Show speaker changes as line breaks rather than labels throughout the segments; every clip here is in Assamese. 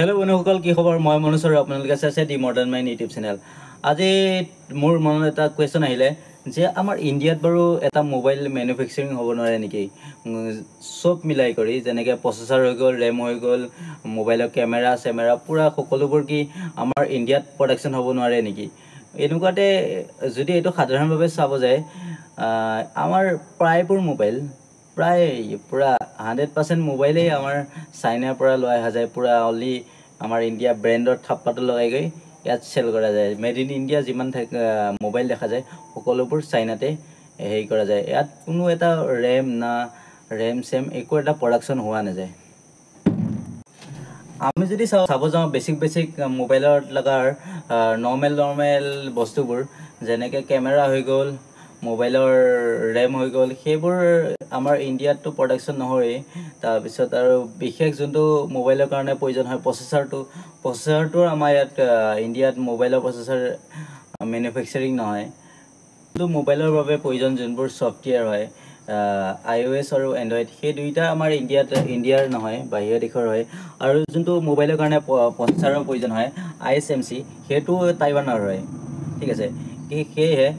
হেল্ল' বন্ধুসকল, কি খবৰ? মই মনোজ আৰু আপোনালোকে চাইছে দি মডাৰ্ণ মাইণ্ড ইউটিউব চেনেল। আজি মোৰ মনত এটা কুৱেশ্যন আহিলে যে আমাৰ ইণ্ডিয়াত বাৰু এটা মোবাইল মেনুফেকচাৰিং হ'ব নোৱাৰে নেকি? চব মিলাই কৰি, যেনেকৈ প্ৰচেছাৰ হৈ গ'ল, ৰেম হৈ গ'ল, মোবাইলৰ কেমেৰা চেমেৰা, পূৰা সকলোবোৰ কি আমাৰ ইণ্ডিয়াত প্ৰডাকশ্যন হ'ব নোৱাৰে নেকি? এনেকুৱাতে যদি এইটো সাধাৰণভাৱে চাব যায়, আমাৰ প্ৰায়বোৰ মোবাইল, প্ৰায় পূৰা 100% মোবাইলেই আমাৰ চাইনাৰ পৰা লৈ অহা যায়। পূৰা অনলি আমাৰ ইণ্ডিয়া ব্ৰেণ্ডৰ থাপ্পাটো লগাই গৈ ইয়াত চেল কৰা যায়। মেড ইন ইণ্ডিয়া যিমান মোবাইল দেখা যায়, সকলোবোৰ চাইনাতে হেৰি কৰা যায়। ইয়াত কোনো এটা ৰেম না ৰেম চেম একো এটা প্ৰডাকশ্যন হোৱা নাযায়। আমি যদি চাব যাওঁ, বেছিক বেছিক মোবাইলত লগাৰ নৰ্মেল নৰ্মেল বস্তুবোৰ, যেনেকৈ কেমেৰা হৈ গ'ল, মোবাইলৰ ৰেম হৈ গ'ল, সেইবোৰ আমাৰ ইণ্ডিয়াততো প্ৰডাকশ্যন নহয়েই। তাৰপিছত আৰু বিশেষ যোনটো মোবাইলৰ কাৰণে প্ৰয়োজন হয়, প্ৰচেছাৰটো আমাৰ ইয়াত ইণ্ডিয়াত মোবাইলৰ প্ৰচেছাৰ মেনুফেকচাৰিং নহয়। যোনটো মোবাইলৰ বাবে প্ৰয়োজন যোনবোৰ ছফ্টৱেৰ হয়, আই অ' এছ আৰু এণ্ড্ৰইড, সেই দুইটা আমাৰ ইণ্ডিয়াৰ নহয়, বাহিৰা দেশৰ হয়। আৰু যোনটো মোবাইলৰ কাৰণে প্ৰচেছাৰৰ প্ৰয়োজন হয়, আই এছ এম চি, সেইটো টাইৱানৰ হয়। ঠিক আছে, সেয়েহে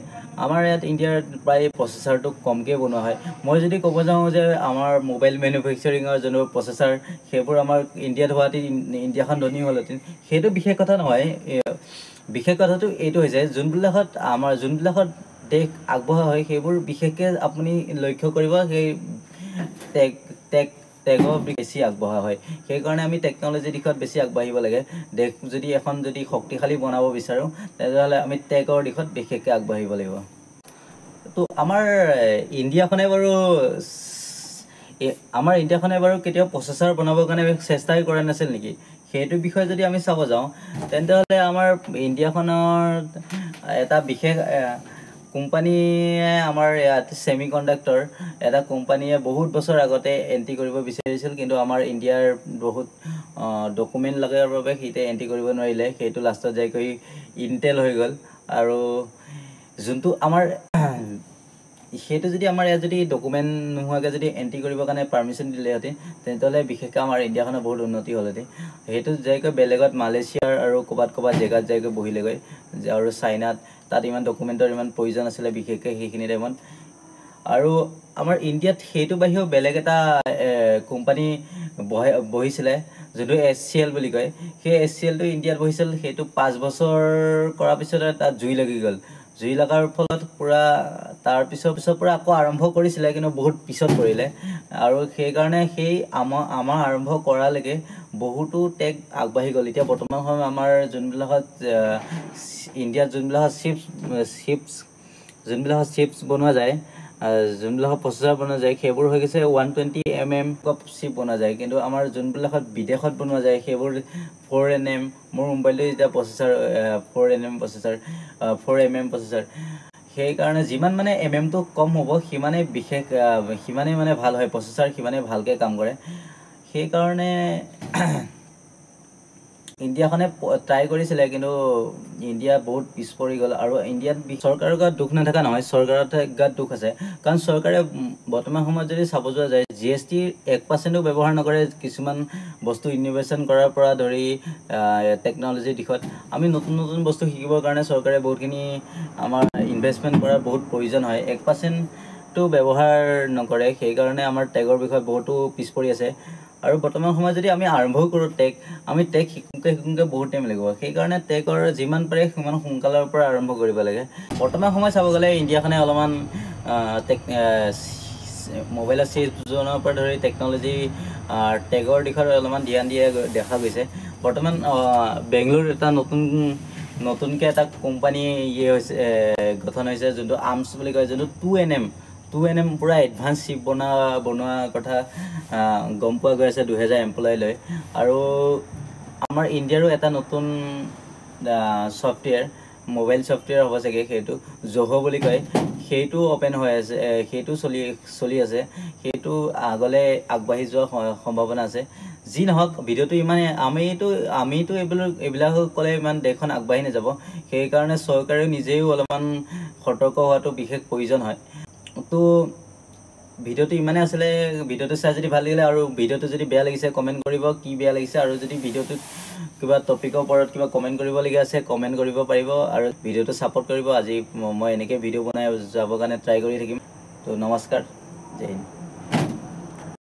আমাৰ ইয়াত ইণ্ডিয়াৰ প্ৰায় প্ৰচেছাৰটো কমকৈ বনোৱা হয়। মই যদি ক'ব যাওঁ যে আমাৰ মোবাইল মেনুফেকচাৰিঙৰ যোনবোৰ প্ৰচেছাৰ, সেইবোৰ আমাৰ ইণ্ডিয়াত হোৱাহেঁতেন ইণ্ডিয়াখন ধনী হ'লহেঁতেন, সেইটো বিশেষ কথা নহয়। বিশেষ কথাটো এইটো হৈছে, যোনবিলাকত দেশ আগবঢ়া হয়, সেইবোৰ বিশেষকৈ আপুনি লক্ষ্য কৰিব, সেই টেক টেক টেকৰ বেছি আগবঢ়া হয়। সেইকাৰণে আমি টেকন'লজি দিশত বেছি আগবাঢ়িব লাগে। দেশ যদি এখন যদি শক্তিশালী বনাব বিচাৰোঁ, তেনেহ'লে আমি টেকৰ দিশত বিশেষকৈ আগবাঢ়িব লাগিব। তো আমাৰ ইণ্ডিয়াখনে বাৰু কেতিয়াও প্ৰচেছাৰ বনাবৰ কাৰণে চেষ্টাই কৰা নাছিল নেকি? সেইটো বিষয়ে যদি আমি চাব যাওঁ, তেন্তে আমাৰ ইণ্ডিয়াখনৰ এটা বিশেষ কোম্পানীয়ে, আমাৰ ইয়াত ছেমি কণ্ডাক্টৰ এটা কোম্পানীয়ে বহুত বছৰ আগতে এণ্ট্ৰি কৰিব বিচাৰিছিল। কিন্তু আমাৰ ইণ্ডিয়াৰ বহুত ডকুমেণ্ট লগাৰ বাবে সিহঁতে এণ্ট্ৰি কৰিব নোৱাৰিলে। সেইটো লাষ্টত যাই গৈ ইণ্টেল হৈ গ'ল। আৰু যোনটো আমাৰ সেইটো যদি আমাৰ ইয়াত যদি ডকুমেণ্ট নোহোৱাকৈ যদি এণ্ট্ৰি কৰিবৰ কাৰণে পাৰ্মিশ্যন দিলেহেঁতেন, তেনেহ'লে বিশেষকৈ আমাৰ ইণ্ডিয়াখনৰ বহুত উন্নতি হ'লহেঁতেন। সেইটো যাইগৈ বেলেগত, মালয়েছিয়াৰ আৰু ক'ৰবাত ক'ৰবাত জেগাত যাইগৈ বহিলেগৈ আৰু চাইনাত, তাত ইমান ডকুমেণ্টৰ ইমান প্ৰয়োজন আছিলে বিশেষকৈ সেইখিনি টাইমত। আৰু আমাৰ ইণ্ডিয়াত সেইটো বাহিৰেও বেলেগ এটা কোম্পানী বহিছিলে, যোনটো এইচ চি এল বুলি কয়। সেই এইচ চি এলটো ইণ্ডিয়াত বহিছিল। সেইটো 5 বছৰ কৰাৰ পিছতে তাত জুই লাগি গ'ল। জুই লগাৰ ফলত পূৰা তাৰ পিছৰ পৰা আকৌ আৰম্ভ কৰিছিলে, কিন্তু বহুত পিছত কৰিলে। আৰু সেইকাৰণে সেই আমাৰ আৰম্ভ কৰালৈকে বহুতো টেক আগবাঢ়ি গ'ল। এতিয়া বৰ্তমান সময়ত আমাৰ যোনবিলাকত ইণ্ডিয়াত যোনবিলাকত চিপছ বনোৱা যায়, যোনবিলাকত প্ৰচেছাৰ বনোৱা যায়, সেইবোৰ হৈ গৈছে 120 mm চিপ বনোৱা যায়। কিন্তু আমাৰ যোনবিলাকত বিদেশত বনোৱা যায়, সেইবোৰ 4 nm। মোৰ মোবাইলটো এতিয়া processor 4 nm processor, 4 mm processor. সেইকাৰণে যিমান মানে এম এমটো কম হ'ব, সিমানেই বিশেষ সিমানেই মানে ভাল হয় প্ৰচেছাৰ, সিমানেই ভালকৈ কাম কৰে। সেইকাৰণে ইণ্ডিয়াখনে ট্ৰাই কৰিছিলে, কিন্তু ইণ্ডিয়া বহুত পিছ পৰি গ'ল। আৰু ইণ্ডিয়াত চৰকাৰৰ গাত দুখ নাথাকা নহয়, চৰকাৰৰ গাত দুখ আছে। কাৰণ চৰকাৰে বৰ্তমান সময়ত যদি চাব যোৱা যায়, জি এছ টিৰ 1%-ও ব্যৱহাৰ নকৰে কিছুমান বস্তু ইন'ভেশ্যন কৰাৰ পৰা ধৰি টেকন'লজিৰ দিশত। আমি নতুন নতুন বস্তু শিকিবৰ কাৰণে চৰকাৰে বহুতখিনি আমাৰ ইনভেষ্টমেণ্ট কৰাৰ বহুত প্ৰয়োজন হয়। 1%-টো ব্যৱহাৰ নকৰে। সেইকাৰণে আমাৰ টেকৰ বিষয়ে বহুতো পিছ পৰি আছে। আৰু বৰ্তমান সময়ত যদি আমি আৰম্ভও কৰোঁ টেক, আমি টেক শিকোঁতে শিকোঁতে বহুত টাইম লাগিব। সেইকাৰণে টেকৰ যিমান পাৰে সিমান সোনকালৰ পৰা আৰম্ভ কৰিব লাগে। বৰ্তমান সময় চাব গ'লে ইণ্ডিয়াখনে অলপমান টেক, মোবাইলৰ চিপছ বনোৱাৰ পৰা ধৰি টেকন'লজি, টেকৰ দিশত অলপমান ধ্যান দিয়া দেখা গৈছে। বৰ্তমান বেংগলোৰ এটা নতুনকৈ এটা কোম্পানী ইয়ে হৈছে, গঠন হৈছে, যোনটো আৰ্মছ বুলি কয়, যোনটো 2 nm পূৰা এডভান্স চিপ বনোৱা কথা গম পোৱা গৈ আছে, 2000 এমপ্লয় লৈ। আৰু আমাৰ ইণ্ডিয়াৰো এটা নতুন ছফ্টৱেৰ, মোবাইল ছফ্টৱেৰ হ'ব চাগে, সেইটো জহ' বুলি কয়, সেইটো অ'পেন হৈ আছে, সেইটো চলি চলি আছে। সেইটো আগলৈ আগবাঢ়ি যোৱাৰ সম্ভাৱনা আছে। যি নহওক, ভিডিঅ'টো ইমানেই। আমিতো এইবিলাক ক'লে ইমান দেশখন আগবাঢ়ি নাযাব। সেইকাৰণে চৰকাৰেও নিজেও অলপমান সতৰ্ক হোৱাটো বিশেষ প্ৰয়োজন হয়। তো ভিডিঅ'টো ইমানেই আছিলে। ভিডিঅ'টো চাই যদি ভাল লাগিলে আৰু ভিডিঅ'টো যদি বেয়া লাগিছে, কমেণ্ট কৰিব কি বেয়া লাগিছে, আৰু যদি ভিডিঅ'টোত কিবা টপিকৰ ওপৰত কিবা কমেণ্ট কৰিবলগীয়া আছে, কমেণ্ট কৰিব পাৰিব আৰু ভিডিঅ'টো ছাপোৰ্ট কৰিব। আজি মই এনেকৈ ভিডিঅ' বনাই যাবৰ কাৰণে ট্ৰাই কৰি থাকিম। তো নমস্কাৰ, জয় হিন্দ।